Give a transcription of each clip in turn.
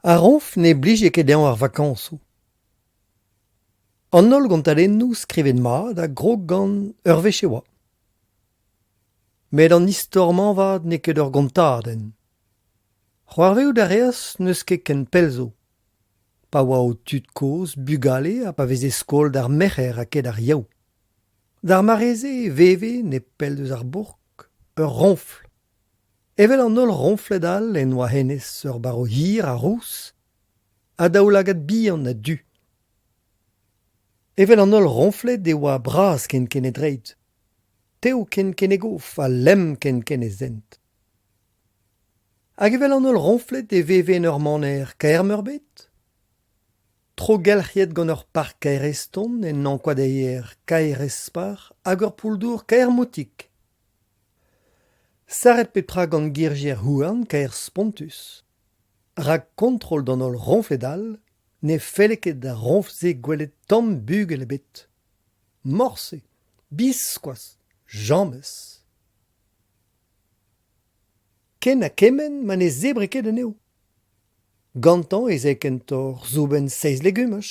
Ar roñfl ne blije ket dezhañ ar vakañsoù. An holl gontadennoù skrivet mat a grog gant ur wech e oa. Met an istor-mañ avat n'eo ket ur gontadenn. C'hoarvezout a reas n'eus ket ken pell zo. Pa oa ho tud-kozh bugale ha pa veze skol d'ar Merc'her ha ket d'ar Yaou. D'ar mare-se e veve nepell eus ar bourk ur roñfl. Evel an holl roñfled all en doa hennezh ur barv hir ha rous ha daoulagad bihan ha du. Evel an holl roñfled e oa bras ken-ken e dreid, tev ken-ken e gof ha lemm ken-ken e zent. Hag evel an holl roñfled e veve en ur maner kaer-meurbet, Trogelc'hiet gant ur park kaer-eston ennañ koadeier kaer-espar hag ur poull-dour kaer-moutik. Sarret pep tra gant girjier houarn kaer-spontus. Rak kontrol d'an holl roñfled all ne felle ket d'ar roñfl-se gwelet tamm bugel ebet. Morse, biskoazh, james. Ken ha kement ma ne zebre ket anezho. Gantañ ez eo kentoc'h soubenn seizh legumaj,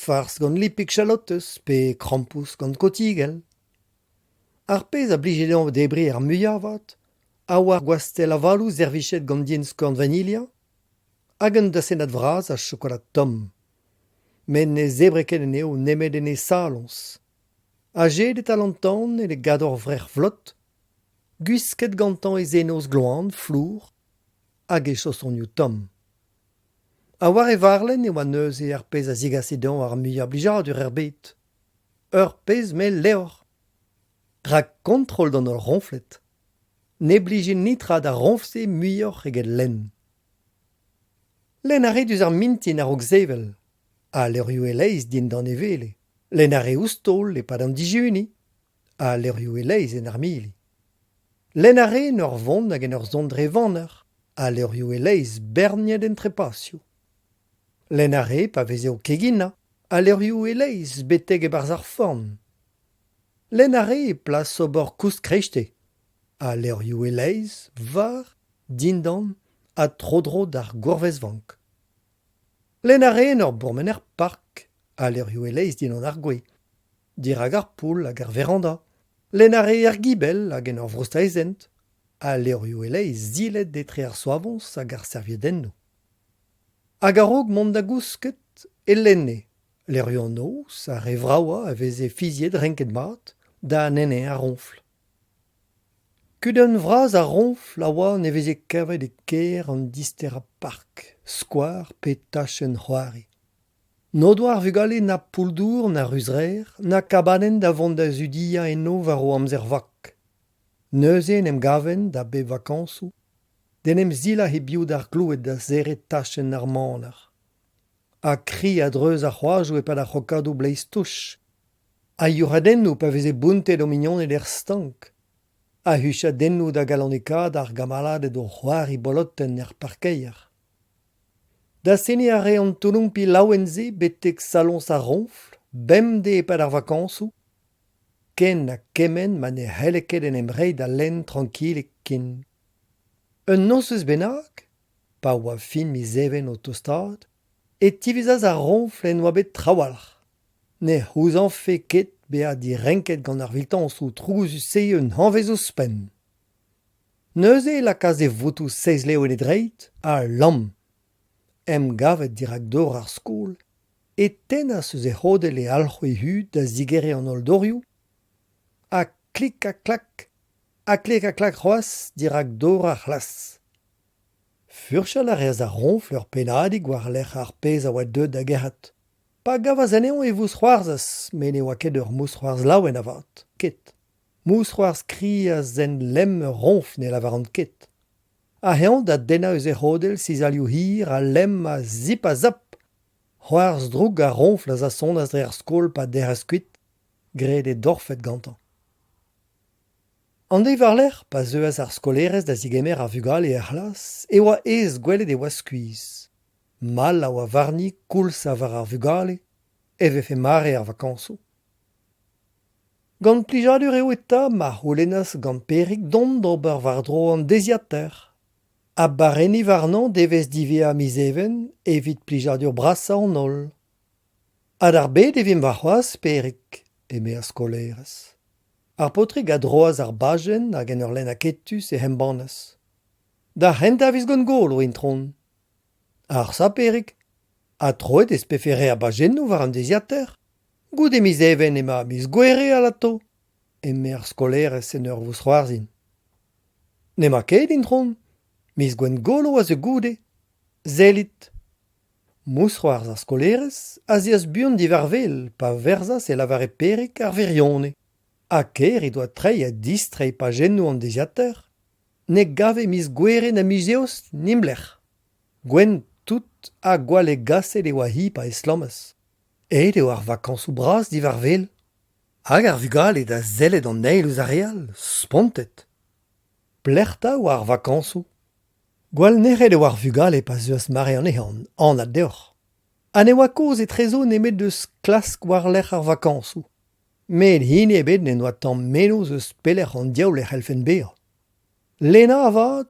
farz gant lipig chalotez pe krampouezh gant kotigell. Ar pezh a blije dezhañ debriñ ar muiañ avat a oa ar gwastell avaloù servijet gant dienn-skorn vanilha hag un dasennad vras a chokolad tomm. Met ne zebre ket anezho nemet en e saloñs. Azeet e-tal an tan en e gador-vrec'h vlot, gwisket gantañ e zennozh gloan flour hag e chaosonioù tomm. Ha war e varlenn e oa neuze ar pezh a zigase dezhañ ar muiañ blijadur er bed. Ur pezh mell levr. Rak kontrol d'an holl roñfled. Ne blije netra d'ar roñfl-se muioc'h eget lenn. Lenn a rae diouzh ar mintin a-raok sevel, ha levrioù e-leizh dindan e wele. Lenn a rae ouzh taol e-pad an dijuniñ, ha levrioù e-leizh en armili. Lenn a rae en ur vont hag en ur zont dre vaner, ha levrioù e-leizh berniet en trepasioù. Lenn a rae pa veze o keginañ, ha levrioù e-leizh betek e-barzh ar forn. Lenn a rae e plas ober kousk-kreisteiz, ha levrioù e-leizh war, dindan ha tro-dro d'ar gourvezvank. Lenn a rae en ur bourmen er park, ha levrioù e-leizh dindan ar gwez. Dirak ar poull hag ar veranda, lenn a rae er gibell hag en ur vroustaezhent, ha levrioù e-leizh zilet etre ar soavoñs hag ar serviedennoù. Hag a-raok mont da gousket e lenne levrioù an noz, ar re vravañ a veze fiziet renket mat da neneñ ar roñfl. Kudenn vras ar roñfl a oa ne veze kavet e kêr an disterañ park, skwar pe tachenn c'hoari. N'o doa ar vugale na poull-dour na ruzreer na kabanenn da vont da zudiañ eno war o amzer vak. Neuze en em gavent da bep vakañsoù d'en em silañ hebiou d'ar gloued da serret tachenn ar maner. Ha kri a-dreuz ar c'hoajoù e-pad ar c'hrokadoù bleiz-touch. Ha youc'hadennoù pa veze bountet o mignoned er stank. Ha huchadennoù da galonekaat ar gamaladed o c'hoari bolotenn er parkeier. Da seniñ a rae an touloumpi laouen-se betek saloñs ar roñfl, bemdez e-pad ar vakañsoù, ken ha kement ma ne c'helle ket en em reiñ da lenn trankilik ken. Un nozvezh bennak, pa oa fin miz Even o tostaat, e tivizas ar roñfl en doa bet trawalc'h. Ne c'houzañvfe ket bezañ direnket gant ar viltañsoù trouzus-se un hañvezh ouzhpenn. Neuze e lakaas e votoù seizh lev en e dreid ha lamm. Emgavet dirak dor ar skol e tennas eus e c'hodell e alc'hwez-hud da zigeriñ an holl dorioù ha klik-ha-klak ha klik-ha-klak c'hoazh dirak dor ar c'hlas. Furchal a reas ar roñfl ur pennadig war-lerc'h ar pezh a oa deuet da gerc'hat. Pa gavas anezhañ e vousc'hoarzhas met ne oa ket ur mousc'hoarzh laouen avat, ket. Mousc'hoarzh kriz a zen lemm ur roñfl ne lavaran ket. Ha eñ da dennañ eus e c'hodell sizalioù hir ha lemm ha zip-ha-zap. C'hoarzh drouk ar roñfl a zassonas dre ar skol pa dec'has kuit, graet e dorfed gantañ. An deiz war-lerc'h, pa zeuas ar skolaerez da zegemer ar vugale er c'hlas, e oa aes gwelet e oa skuizh. Mall a oa warni koulz ha war ar vugale e vefe mare ar vakañsoù. Gant plijadur eo eta ma c'houlennas gant Pêrig dont d'ober war-dro an deiziataer. Ha barrenniñ warnañ devezh diwezhañ miz Even evit plijadur brasañ an holl. Ha d'ar bed e vimp warc'hoazh, Pêrig, eme ar skolaerez. Ar paotrig a droas ar bajenn hag en ur lenn aketus ec'h embannas. D'ar c'hentañ a viz Gwengolo, itron. Arsa, Pêrig, ha troet ez pefe re a bajennoù war an deiziataer? Goude miz Even emañ miz Gouere alato, eme ar skolaerez en ur vousc'hoarzhin. N'emañ ket, itron. Miz Gwengolo a zeu goude. Sellit. Mousc'hoarzh ar skolaerez az eas buan diwar wel pa verzas e lavare Pêrig ar wirionez. Ha kaer he doa treiñ ha distreiñ pajennoù an deiziataer, ne gave miz Gouere na miz Eost neblec'h. Gwenn tout ha gwall hegaset e oa-hi pa estlammas. Aet eo ar vakañsoù bras diwar wel. Hag ar vugale da sellet an eil ouzh ar re all, spontet. Pelec'h 'ta e oa ar vakañsoù ? Gwall nec'het e oa ar vugale pa zeuas mare an ehan, anat deoc'h. Ha ne oa kaoz etrezo nemet eus klask war-lerc'h ar vakañsoù. Met hini ebet n'en doa tamm mennozh eus pelec'h an diaoul e c'hellfent bezañ. Lena avat,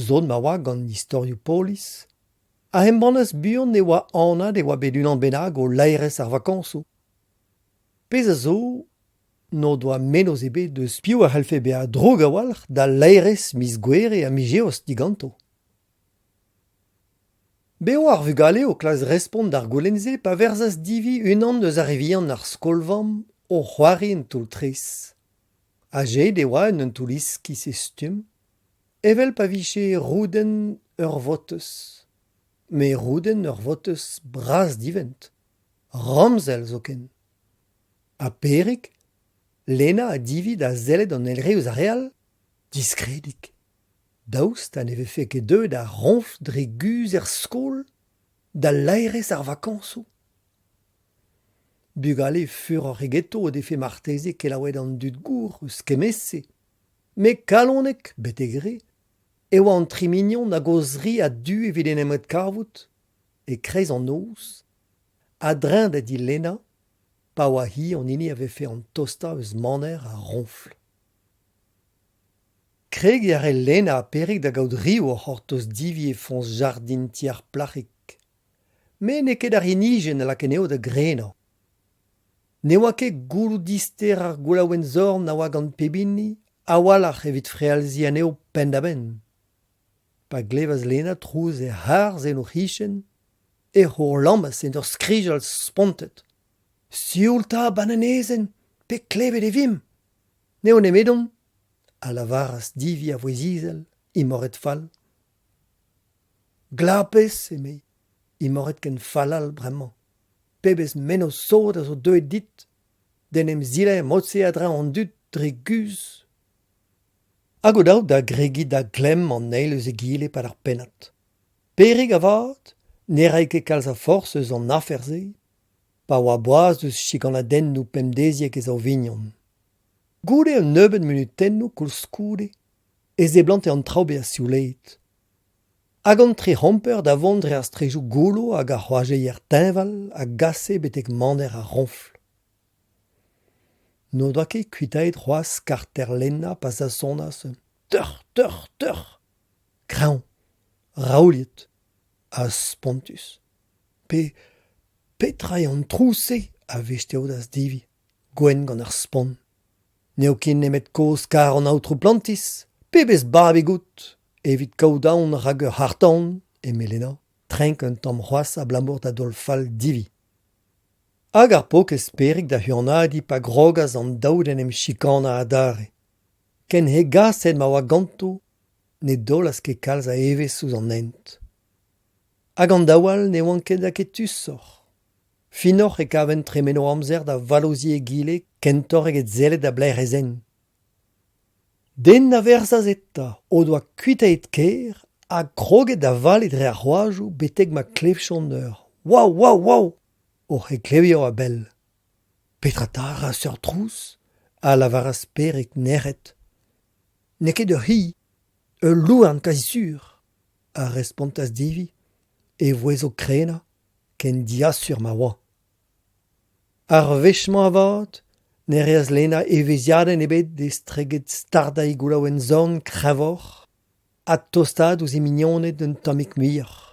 sot ma oa gant istorioù polis, a embannas buan e oa anat e oa bet unan bennak o laerezh ar vakañsoù. Pezh a zo, n'o doa mennozh ebet eus piv a c'hallfe bezañ drouk a-walc'h da laerezh miz Gouere ha miz Eost diganto. Bev oa ar vugale o klask respont d'ar goulenn-se pa verzas Divi unan eus ar re vihan ar skol-vamm o c'hoari en toull-tres. Azeet e oa en un toull iskis e stumm, evel pa vije roudenn ur votez, met roudenn ur votez bras-divent. Ramzel zoken. Ha Pêrig, Lena ha Divi da sellet an eil re ouzh ar re all, diskredik. Daoust ha ne vefe ket deuet ar roñfl dre guzh er skol da laerezh ar vakañsoù ? Bugale furoc'h egeto o defe marteze kelaouet an dud gour eus kement-se. Met kalonek, betek re, e oa an tri mignon hag o zri a-du evit en em adkavout, e-kreiz an noz, A-dreñv da di Lena, pa oa-hi an hini a vefe an tostañ eus maner ar roñfl. Kregiñ a rae Lena ha Pêrig da gaout riv o c'hortoz Divi e foñs jardin ti ar plac'hig. Met n'eo ket ar yenijenn a lak anezho da grenañ. Ne oa ket gouloù dister ar goulaouenn-zorn a oa gant pep hini a-walc'h evit frealziñ anezho penn-da-benn. Pa glevas Lena trouz he c'harzh en o c'hichen e c'hourlammas en ur skrijal spontet. Sioul 'ta, bananezenn, pe klevet e vimp ! N'eo nemedon, a lavaras Divi a vouezh izel, imoret fall. Glapez, emezi, imoret ken fall all bremañ. Pebezh mennozh sot a zo deuet dit d'en em zilañ mod-se a-dreñv an dud dre guzh. Hag o-daou da gregiñ da glemm an eil eus egile e-pad ar pennad. Pêrig avat ne rae ket kalz a forzh eus an afer-se pa oa boas eus chikanadennoù pemdeziek e zaou vignon. Goude un nebeud munutennoù koulskoude e seblante an traoù bezañ sioulaet. Hag an tri c'homper da vont dre ar straedoù goullo hag ar c'hoajeier teñval a gase betek maner ar roñfl. N'o doa ket kuitaet c'hoazh karter Lena pa zassonas un teuc'h teuc'h teuc'h kreñv, raouliet ha spontus. Pe petra eo an trouz-se a vesteodas Divi, gwenn gant ar spont. N'eo ket nemet kozh karr an aotrou Plantis, pebezh babig out evit kaout aon rak ur c'harr-tan, eme Lena, trenk un tamm c'hoazh abalamour da daol fall Divi. Hag ar paourkaezh Pêrig da huanadiñ pa grogas an daou d'en em chikanañ adarre. Ken hegaset ma oa ganto ne daolas ket kalz a evezh ouzh an hent. Hag an daou all ne oant ket aketusoc'h. Finoc'h e kavent tremen o amzer da vallozhiñ egile kentoc'h eget sellet da blec'h ez ent. Den na verzas eta o doa kuitaet kêr ha kroget da vale dre ar c'hoajoù betek ma klevjont ur Waou, waou, waou ! oc'h hekleviañ a-bell. Petra 'ta a ra seurt trouz ? a lavaras Pêrig nec'het. N'eo ket ur c'hi, ul louarn kazi sur, a respontas Divi, e vouezh o krenañ, ken diasur ma oa. Ar wech-mañ avat ne reas Lena evezhiadenn ebet estreget stardañ he goulaouenn-zorn kreñvoc'h. Ha tostaat ouzh he mignoned un tammig muioc'h.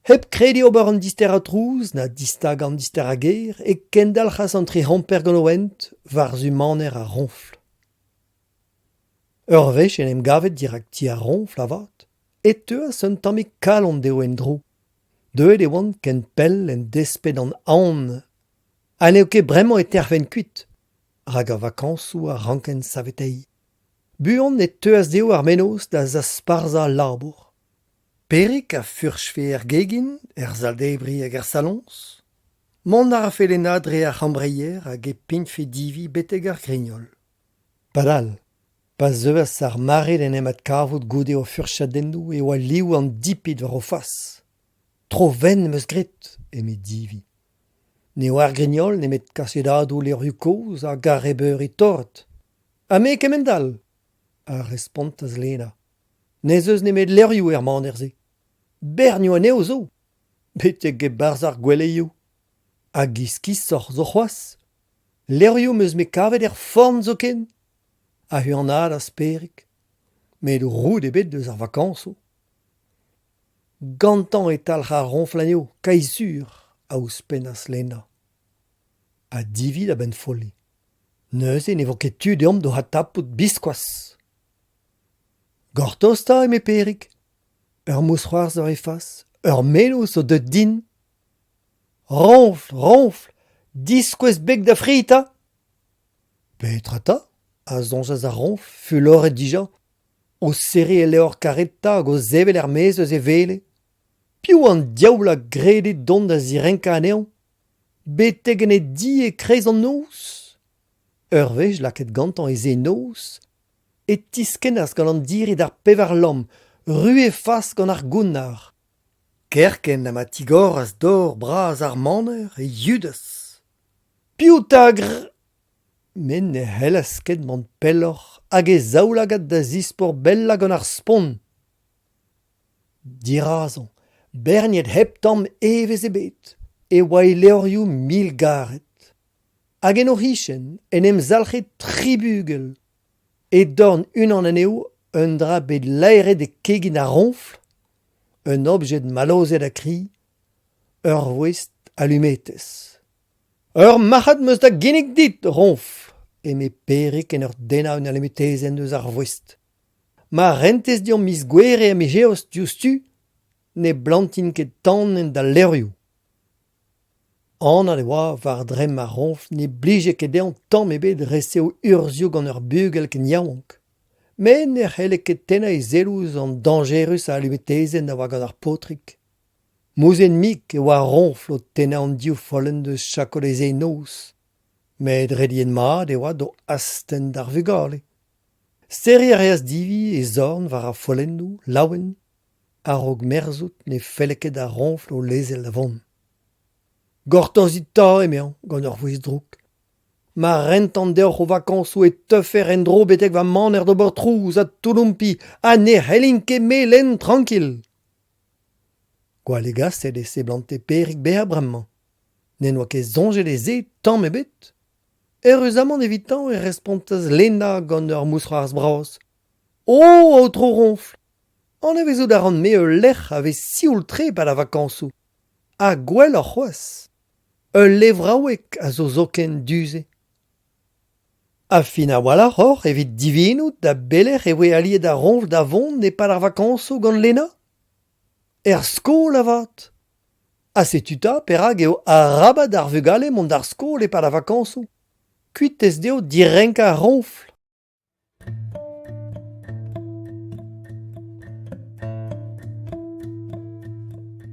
Hep krediñ ober an disterañ trouz na distagañ an disterañ ger e kendalc'has an tri c'homper gant o hent war-zu maner ar roñfl. Ur wech en em gavet dirak ti ar roñfl avat e teuas un tammig kalon dezho en-dro. Deuet e oant ken pell en desped d'an aon ha n'eo ket bremañ e tec'hfent kuit rak ar vakañsoù a rankent saveteiñ. Buan e teuas dezho ar mennozh da zasparzhañ al labour. Perig a furchfe er gegin, er sal-debriñ hag er saloñs. Mont a rafe Lena dre ar c'hambreier hag e pignfe Divi betek ar grignol. Padal, pa zeuas ar mare d'en em adkavout goude o furchadennoù e oa liv an dipit war o fas. Tro wenn 'm eus graet, eme Divi. N'eo ar grignol nemet kasedadoù levrioù kozh hag arrebeuri torret. Ha me kemend-all, a respontas Lena. N'ez eus nemet levrioù er maner-se. Bernioù anezho zo, betek e-barzh ar gweleioù. Hag iskisoc'h zo c'hoazh. Levrioù 'm eus-me kavet er forn zoken, a huanadas Pêrig. Met roud ebet eus ar vakañsoù. Gantañ e talc'h ar roñfl anezho, kae-sur, a ouzhpennas Lena. Ha Divi da bennfolliñ. Neuze ne vo ket tu deomp d'o adtapout biskoazh. Gortoz 'ta, eme Pêrig. Ur mousc'hoarzh war e fas, ur mennozh zo deuet din. Roñfl, roñfl, diskouez beg da fri 'ta ! Petra 'ta ? a soñjas ar roñfl, fuloret dija, o serriñ e levr karetañ hag o sevel er-maez eus e wele. Piv an diaoul a grede dont da zirenkañ anezhañ ? Betek en e di e-kreiz an noz ? Ur wech lakaet gantañ e se-noz e tiskennas gant an diri d'ar pevarlamm, ruz e fas gant ar gounnar. Kerkent ha ma tigoras dor bras ar maner e yudas. Piv 'ta a gr… Met ne c'hellas ket mont pelloc'h hag e zaoulagad da zisporbellañ gant ar spont. Dirazañ, berniet hep tamm evezh ebet, e oa e levrioù milgaret. Hag en o c'hichen en em zalc'he tri bugel. E dorn unan anezho un dra bet laeret e kegin ar roñfl, un objed mallozhet ha kri, ur voest alumetez. Ur marc'had 'm eus da ginnig dit, roñfl, eme Pêrig en ur dennañ un alumetezenn eus ar voest. Ma rentez deomp miz Gouere ha miz Eost diouzhtu, ne blantin ket tan en da levrioù. Anat e oa war dremm ar roñfl ne blije ket dezhañ tamm ebet resev urzhioù gant ur bugel ken yaouank. Met ne c'helle ket tennañ e selloù ouzh an dañjerusañ alumetezenn a oa gant ar paotrig. Mouzhet-mik e oa ar roñfl o tennañ an div follenn eus chakoleze noz. Met rediet-mat e oa d'o astenn d'ar vugale. Serriñ a reas Divi e zorn war ar follennoù, laouen, a-raok merzout ne felle ket d'ar roñfl o lezel da vont. Gortozit 'ta, emezañ gant ur vouezh drouk. Ma rentan deoc'h ho vakañsoù e teufec'h en-dro betek va maner d'ober trouz ha touloumpiñ ha ne c'hellin ket me lenn trankil. Gwallegaset e seblante Pêrig bezañ bremañ. N'en doa ket soñjet e se tamm ebet. Eüruzamant evitañ e respontas Lena gant ur mousc'hoarzh bras. O, aotrou Roñfl, anavezout a ran-me ul lec'h a vez sioul-tre e-pad ar vakañsoù. Ha gwelloc'h c'hoazh, ul levraoueg a zo zoken du-se. Ha fin a-walc'h oc'h evit divinout da belec'h e voe aliet ar roñfl da vont e-pad ar vakañsoù gant Lena ? Er skol avat ! Ha setu 'ta perak eo arabat d'ar vugale mont d'ar skol e-pad ar vakañsoù, kuitez dezho direnkañ ar roñfl.